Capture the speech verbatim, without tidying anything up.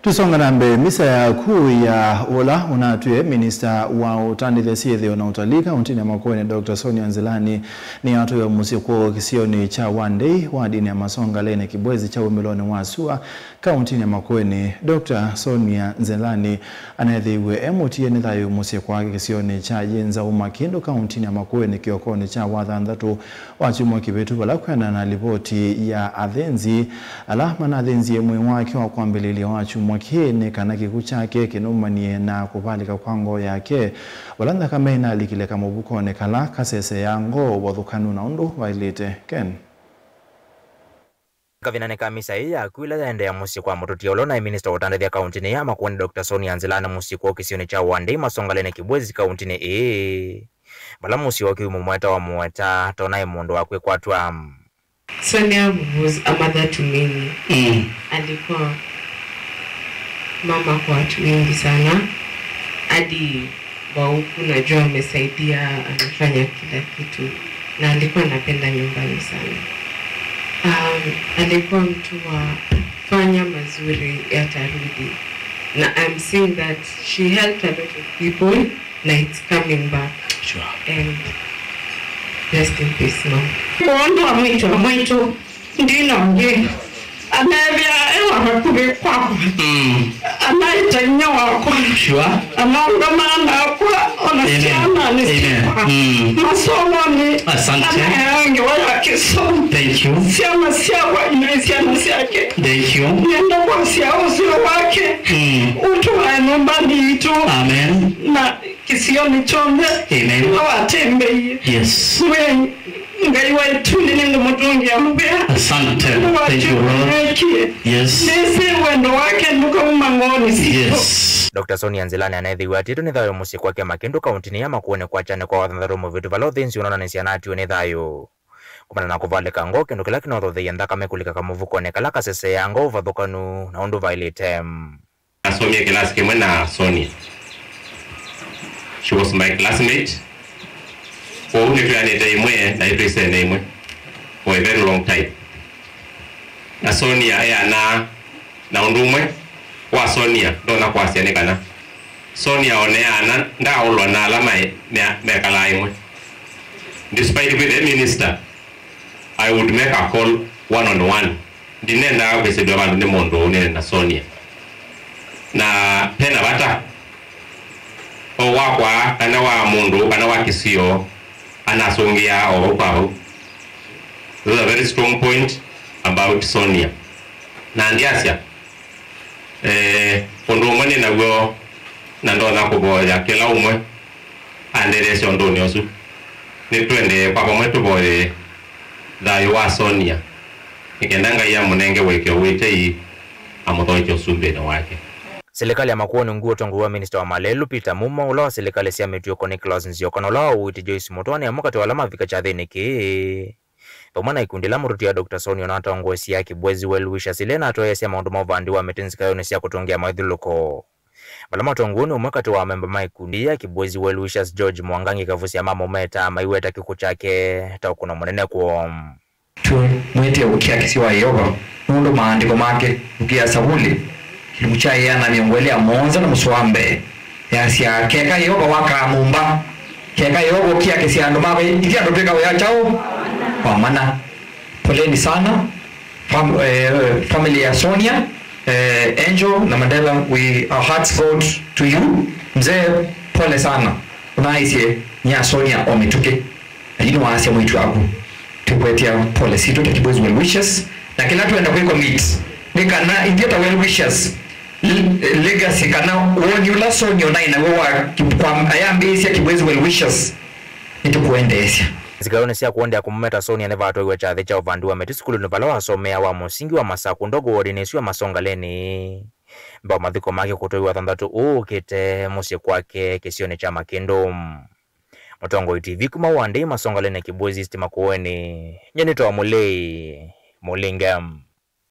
Tũisonga na mbee, misa ya kũũ ya ũla ũnatwĩe minista wa ũtandĩthya syĩthĩo na ũtalii kaũntĩnĩ ya Makueni, Doctor Sonia Nzilani, nĩyatwaiwe mũsyĩ kwoo kĩsionĩ kya Wandei, wadinĩ ya Masongaleni, kĩbwezi kya wumĩlonĩ wa sua, kaũntĩnĩ ya Makueni. Doctor Sonia Nzilani aneethĩiwe e mũtie nĩ thayũ mũsyĩ kwake kĩsionĩ kya Yinzauma Kindu, kaũntĩnĩ ya Makueni, kĩokonĩ kya wathanthatũ wa kyumwa kĩvĩtu, vala kwĩanana na livoti ya athĩnzi ala manathĩnzie mwĩĩ wake wa kwambĩlĩlya wa kyumwa kĩĩ, nĩ kana kĩkw'ũ kyake kĩnũmanie na kũvalĩka kwa ngoo yake, vala nthakame ĩnalikile kamũvukonĩ kala kaseseaa ngoo ũvathũkanu na ũndũ vaĩlĩte. Ken. Kavindanĩ ka misa ĩĩ yaku ĩla yaendeea mũsyĩ kwa mũtũtia ũla ũnaĩ minista wa ũtandĩthya kaũntĩnĩ ya Makueni, Doctor Sonia Nzilani, mũsyĩ kwoo kĩsionĩ kya Wandei, Masongaleni, kĩbwezi kaũntĩnĩ ĩĩ, vala mũsyĩ wake wĩ mũmweta wa mũweta, tonaĩ mũndũ wa kwĩkwatw'a. Sonia was a mother to many. Mm. Alikuwa mama kwa watu wengi sana. Hadi wa huku najua amesaidia, amefanya kila kitu. Na alikuwa anapenda nyumbani sana. Um, alikuwa mtu wa fanya mazuri yatarudi. Na I'm seeing that she helped a lot of people. Na it's coming back. Sure. And rest in peace, mom. Kwondũ wa mwĩĩtu wa mwaitũ, ndina ũngĩ. Anethĩa e wa vakuvĩ kwakwa. Mm. Anaita inyia wakwa. Sure. Anaũngama nakwa, ona syana nĩ syakwa. Mm. Masomoni. Asante. Anaea ngewa ya kĩsomo. Thank you. Syana syakwa, ina syana syake. Thank you. Nenda kwasya ũseo wake. Mm. Ũtũae nyũmbanĩ itũ. Amen. Na kĩsionĩ kyonthe. Amen. Nĩwe watembeie. Yes. We Ngai wa ĩtunĩ nĩngũmũtũngĩa mũvea. Asante. Nĩwe Thank you, Lord. Watekie. Yes. Nĩsĩ wendo wake ndũkauma ngoonĩ sitũ. Yes. Doctor Sonia Nzilani aneethĩiwe atĩtwe nĩ thayũ mũsyĩ kwake Makĩndũ kaũntĩnĩ ya Makueni kwakya nĩ kwa wathanthatũ mũvĩtu vala ũthĩnzi ũnonanĩsya anatiwe nĩ thayũ kumana na kũvalĩka ngoo, kĩndũ kĩla kĩnothotheie nthakame kũlika kamũvukonĩ kala kaseseaa ngoo ũvathũkanu na ũndũ vaĩlĩte. Nasomie kĩlasi kĩmwe na Sonia. She was my classmate. Kwoou nĩtwĩanĩte ĩmwe na nĩtwĩsene ĩmwe for a very long time. Na Sonia eanaa na ũndũ ũmwe wa Sonia ndonya kwasya nĩ kana Sonia oneana ndaaũlwa na ala maĩ-, mea-, mekalaa ĩmwe. Despite kwĩthĩa e minister, I would make a call one on one. Ndinendaa kwĩsĩlw'a vandũ nĩ mũndũ ũnene na Sonia. Na pena vata o wakwa kana wa mũndũ kana wa kĩsio anasũngĩaa o vau kwa vau. That's a very strong point about Sonia. Na ndyasya, eh, ũndũ ũmwe nĩ naw'o na ndonya kũvoya kĩla ũmwe andetheesye ũndũnĩ ũsu. Nĩtũendee kwa vamwe tũvoye thayũ wa Sonia, nĩ kenda Ngai amũnenge ũĩkĩĩo wĩ tei, amũthoekye ũsumbĩnĩ wake. Silikalĩ ya Makueni nguu ũtongoew'e wa minista wa malelũ Peter Muma, ũla wa silikalĩ sya mĩtũĩko Nicholas Nzioka, na ũla wa ũiiti Joyce Mũtũa nĩ amwe katĩ wa ala mavika kyathĩnĩ kĩĩ. Vamwe na ikundi ila mũtũtia Doctor Sonia ũnatongoesya Kibwezi Well Wishers ila inatwaĩĩsya maũndũ ma ũvandi wa mĩtĩ nzikaĩonĩ sya kũtũngĩa mawĩthyũlũlũko. Vala matongoew'e nĩ ũmwe katĩ wa amemba ma ikundi ya Kibwezi Well Wishers, George Mwangangi Kavusya, mamũmeta maiweta kĩkw'ũ kyake ta ũkũno mũnene kwoo. Twĩmwĩtĩe ũkia kĩsio wa Yeova nũndũ maandĩko make, ũkĩa Savuli, kĩlungu kya ĩana na mĩongo ĩlĩ na mũonza na mũsoa wa mbee. Yasya, keka Yeova wakaa nyũmba, keka Yeova ũkiakĩsya andũ makwa, ithyĩ andũ twĩka wĩa kyaũ? Wa mana. Poleni sana, fam-, eh, family ya Sonia, eh, Angel na Mandela, we, our hearts go t-, to you. Mzee, pole sana. Ũnaaisye nĩ ya Sonia o mĩtũkĩ. Na yu nĩwaasya mwĩĩtu waku. Tũkwetya pole sitũ ta Kibwezi Well Wishers. Na kĩla twenda kwĩ commit nĩ kana ithyĩ ta Well Wishers, L-, legacy kana woni ũla Sonia ũnaĩ naw'o wa ki-, kwa ayambĩĩsya Kibwezi Well Wishers, nĩtũkũendeesya. Nzikaĩonĩ sya kũendea kũmũmeta Sonia nĩvatwaiwe kyathĩ kya ũvandi wa mĩtĩ sukulunĩ vala wasomeaa wa mũsingi wa Masaku Ndogo wodinĩ ĩsu ya Masongaleni. Mbee wa mathiko make kũtwaiwa thanthatũ ũũ ũkĩte mũsyĩ kwake kĩsionĩ kya Makĩndũ. Mũtongoi T V kuma Wandei Masongaleni Kibwezi East Makueni, nyie nĩtawa Mũlei Mũlinge.